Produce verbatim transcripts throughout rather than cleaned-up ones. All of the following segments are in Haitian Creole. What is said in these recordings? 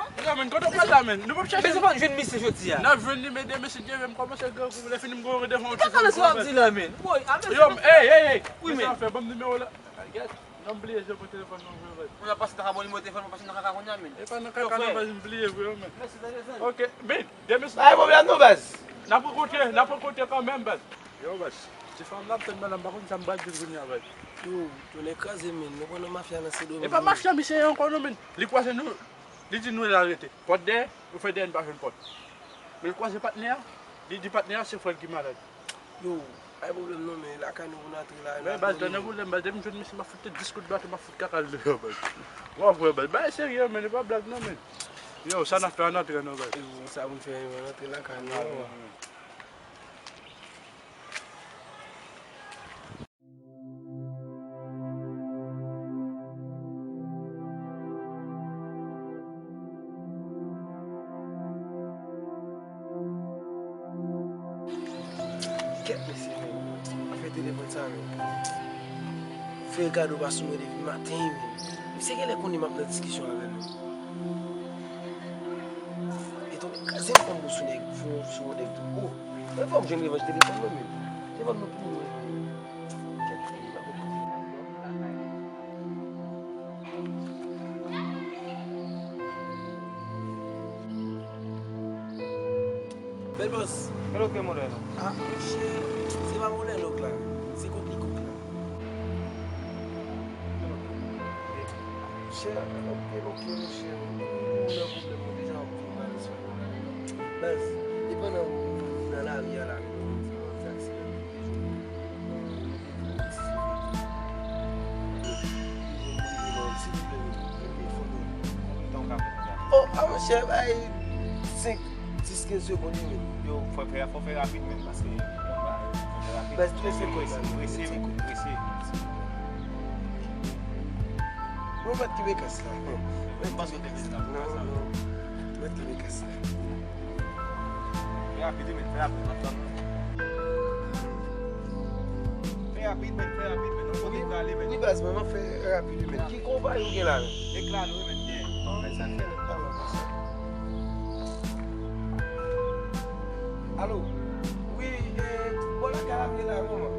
fanm. Yo, men, kote w pral la, men? Nou p ap chache. Men se fanm jwenn misye jodi a. N ap jwenn li, men demen si Dye vle, m kòmanse grangou, lè fini m gon randevou. Ki bagay sa w ap di la, men? Woy, a, men yo, ey, ey, ey. Wi, men. Sa fè, ban m nimewo la. Gèt, non, m bliye, je pran telefòn nan vre, vre. Ou nan pase nan ka bon nimewo telefòn, ou pase nan kaka kounye a, men. E pa nan kaka, non, baz, m bliye vre, men. Mèsi, baz. Ok, men, demen si. Pa gen pwoblèm, non, baz. N ap rankontre, n ap rankontre kanmenm, baz. Yo, baz, ti fanm la ap tann mwen la, m pa konn sa m pral di l kounye a, baz. Yo, tonnè kraze, men, nou konn nan mafya nan Sendomeng. E pa mafya misye ye ankò, non, men. Li kwaze nou, li di nou l al rete. Pòt dèyè, nou fè dèyè, n pa jwenn pòt. Men l kwaze patnè a, li di patnè a se frè l ki malad. Yo, pa gen pwoblèm non, men lakay nou pou n antre la. Men baz, tonnè pwoblèm, baz, depi m jwenn misye, m ap fout dis kout baton, m ap fout kaka l deyò, baz. W ap wè, baz, bagay serye, men, e pa blag non, men. Yo, sa n ap fè, ann antre non, baz. Yo, sa pou n fè, ann antre lakay nou. Kèt mesye, men. Afè telefòn sa, men. Frè Ricardo pa sou mwen depi maten, men. Misye genlè konnen m ap nan diskisyon avè l, men. E tonbe kraze m fanm sou nèg, sou, sou nèg tou. Oh, men fò m jwenn revanj telefòn mwen, men. Telefòn mwen pou mwen. Bèl bòs. Bèl ok, modèl. Ah, monchè, se pa modèl ok la. Se konpli kok la. Monchè, ok, ok, monchè. Ou nan pwoblèm, ou deja ap vin nan espwa. Baz, e pandan ou nan lari a la, ou di mwen fè aksidan. Oh, a monchè, bay senk, dis, kenz segonn wi, men. Yo, fò fè, fò fè rapid, men, paske, fò fè rapid. Baz, trant segonn, prese, prese, prese. Bon, mèt ki mekans la. Mwen panse ke se nan. Non, non. Mèt ki mekans la. Fè rapid, men, fè rapid, men. Fè rapid, men, fè rapid, men. Non, kote prale, men. Wi, baz, mwen, mwen fè rapid, men. Ki konpayi ou gen la, men? Ekla nou, men, gen. An, men, sa fè lè pa la, konsa. Alo? Wi, e, bò lakay la m ye la, manman.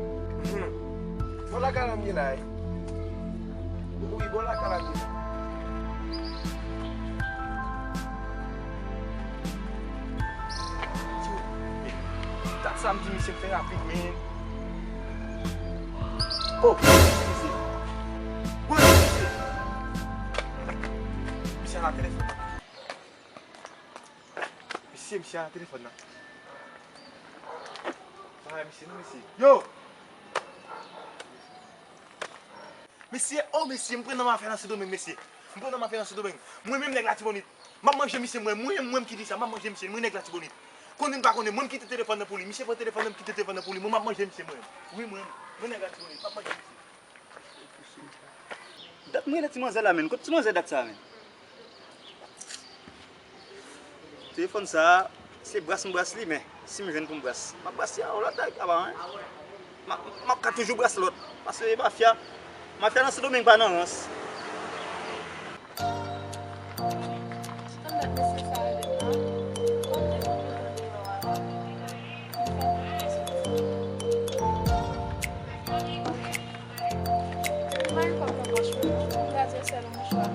Bò lakay la m ye la, e. Wi, bò lakay la m ye. Dat sa m di misye fè rapid, men. Oh, misye. Wi, misye. Misye nan telefòn. Mesye, misye a nan telefòn nan. Pa wè misye non, mesye. Yo! Mesye, oh, mesye, m pran nan mafya nan Sendomeng, mesye. M pran nan mafya nan Sendomeng. Mwen menm nèg Latibonit. M ap manje misye, mwen, mwen, mwen m ki di sa, m ap manje misye, mwen nèg Latibonit. Konnen m pa konnen, mwen m kite telefòn nan pou li. Misye pran telefòn nan, m kite telefòn nan pou li. Mwen m ap manje misye, mwen. Wi, mwen, mwen nèg Latibonit, m ap manje misye. Dat m rele ti manzè la, men. Kot ti manzè dat sa, men? Telefòn sa, se bras m bras li, men si m jwenn pou m bras, m ap bras li a yon lòt nèg, apa, en? M ap, m ap ka toujou bras lòt. Paske mafya, mafya nan Sendomeng pa nan rans. Ann bat mesye sa yo devan. Kòm te fout yo deyò a. M pa gen kòb nan pòch mwen non. M kraze sèl mouchwa.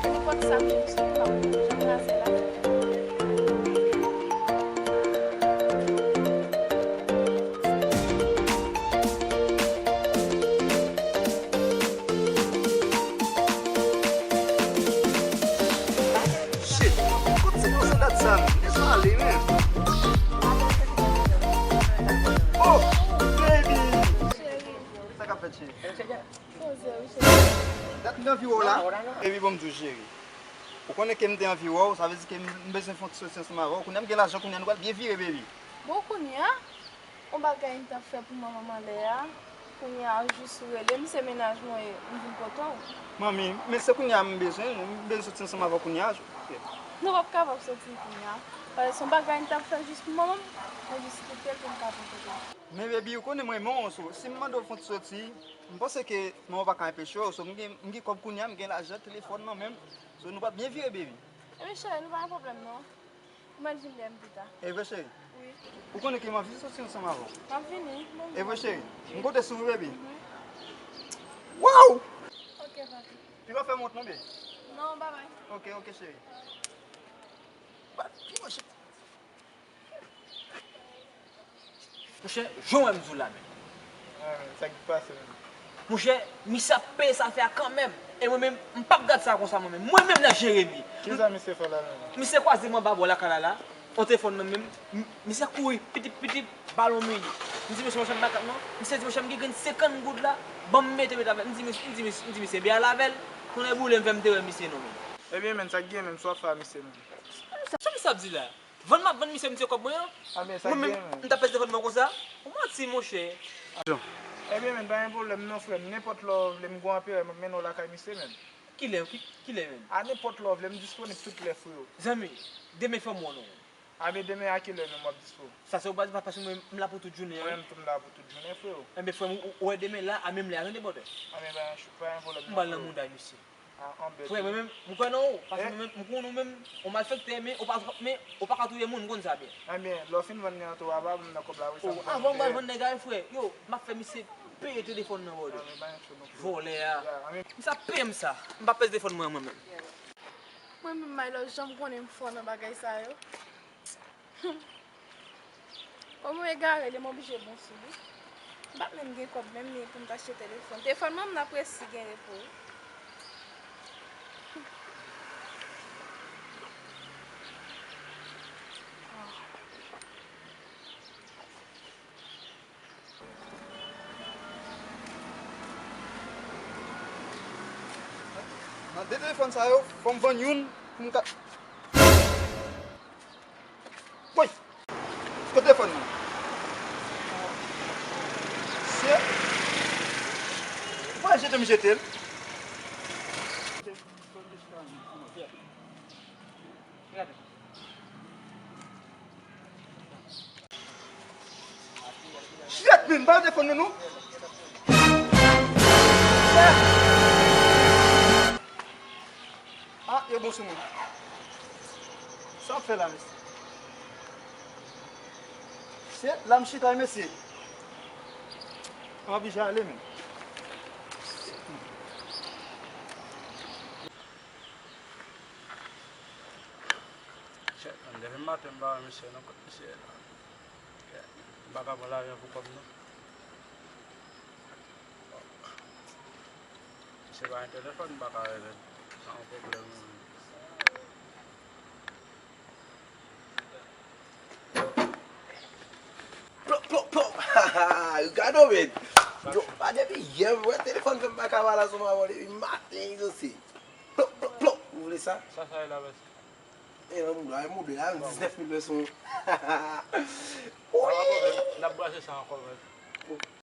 Nenpòt sa m jwenn sou m p ap janm kraze la. Anvi wè w la. Baby, bon, m di w, cheri. Ou konnen ke m te anvi wè w, sa vle di ke m, m bezwen fè yon ti soti ansanm avè w. Kounye a m gen lajan, kounye a nou pral byen vire, baby. Bon, kounye a, yon bagay m t ap fè pou manman m anlè a, kounye a jis ou rele m, se mennaj mwen ye, m vin kote w. Manmi, men se kounye a m bezwen, m bezwen soti ansanm avè w kounye a. Nou p ap kapab soti kounye a. Paske se yon bagay m t ap fè jis pou manman m, mwen jis kite l pou m ka vin kote w. Men baby, ou konnen mwen renmen w, so, si m mande w fè yon ti soti, m panse ke manman w pa ka anpeche w, so, m gen, m gen kòb kounye a, m gen lajan, telefòn nan menm, so, nou pral byen vire, baby. Ebyen, cheri, nou pa gen pwoblèm, non. Mwen vin dèyè m pita. E vre, cheri? Wi. Ou konnen ke m anvi soti ansanm avè w. M ap vini, bon. E vre, cheri? M konte sou ou, baby. Mhm. Waw! Ok, papi. Pi pa fè m wont non, baby. Non, babay. Ok, ok, cheri. Bat pi mwen, cheri. Monchè, jan w wè m di w la menm. Ah, men, sa k pase menm? Monchè, misye ap peye sa fè a kanmenm. E mwen menm, m p ap gad sa konsa mwen menm. Mwen menm nan Jeremi. Kisa misye fè la menm? Misye kwaze m anba bò lakay la la. Yon telefòn nan men m. M-, misye kouri, pitip, pitip, balon mini. M di, "Mesye, monchè, m pa ka, non." Misye di, "Monchè, m gen grenn senkant goud la. Ban m mete, mete avè l." M di, "Mesye," m di, "Mesye," m di, "Mesye, byen al avè l." Kounye a boule m fè m te wè misye non menm. Ebyen, menm, sa k gen menm, sa w ap fè a misye menm? Sa misye ap di la? Vann m ap vann misye, misye kòb mwen an? A, men sa gen menm. Mwen menm, m t ap pèse telefòn mwen konsa? Ou manti, monchè. Ebyen, men, pa gen pwoblèm non, frè m. Nenpòt lè w vle, m gon anperè, m ap mennen w lakay misye menm. Kilè, ki, kilè menm? A nenpòt lè w vle, m disponib tout lè, freo. Zanmi, demen fè m wè w non. A, men demen a kilè menm w ap dispo? Sa se ou pa di, paske mwen, m la pou tout jounen an. Mwen menm tou, m la pou tout jounen, freo. Enben, frè m, ou, ou wè demen la, a menm lè a, tande, brother. A, men pa, pa gen pwoblèm non, freo. M pral nan mouda misye. Ah, anbèt. Frè, mwen menm, m kwè nan ou. Paske mwen menm, m konn ou menm, ou malfektè, men ou pa, men ou pa ka touye moun, m konn sa byen. Ebyen, lè w fin vann nèg la tou, a pa ban m nan kòb la, wi, sa m vann. Avan m pral vann nèg la, wi, frè. Yo, m ap fè misye peye telefòn nan, brother. Ah, men pa gen cho non, frè. Vòlè a. Ya, ah, men misye ap peye m sa. M p ap pèse telefòn mwen, mwen menm. Mwen menm, Maylove, jan m konnen m fò nan bagay sa yo. Kòm ou egare, li m oblije bon sou li. M pa t menm gen kòb menm ni pou m t achte telefòn. Telefòn mwen m nan presi gen repo wi. Nan de telefòn sa yo, fò m vann youn pou m ka. Woy! Kote telefòn nan? Se. Mwen jete m jete l. Shit, men, ba yo telefòn nan, non. Ah, yo bon sou mwen. Sa w ap fè la, mesye? Shit, la m chita, mesye. M oblije ale, men. Shit, man, depi maten m pa wè misye non, kot misye ye la? M pa ka pran lajan pou kòb non. Misye pa gen telefòn, m pa ka rele l. Sa yon pwoblèm wi. Plop, plop, plop. Yo gade w, men. Yo, pa depi yè m wè telefòn fè m pa ka pale sou mwen depi maten egzanse. Plop, plop, plop. Ou vle sa? Sa, sa e la, mèsi. E nan mouda, e mouda, a diznèf mil peso. Wi. N ap brase sa ankò, men.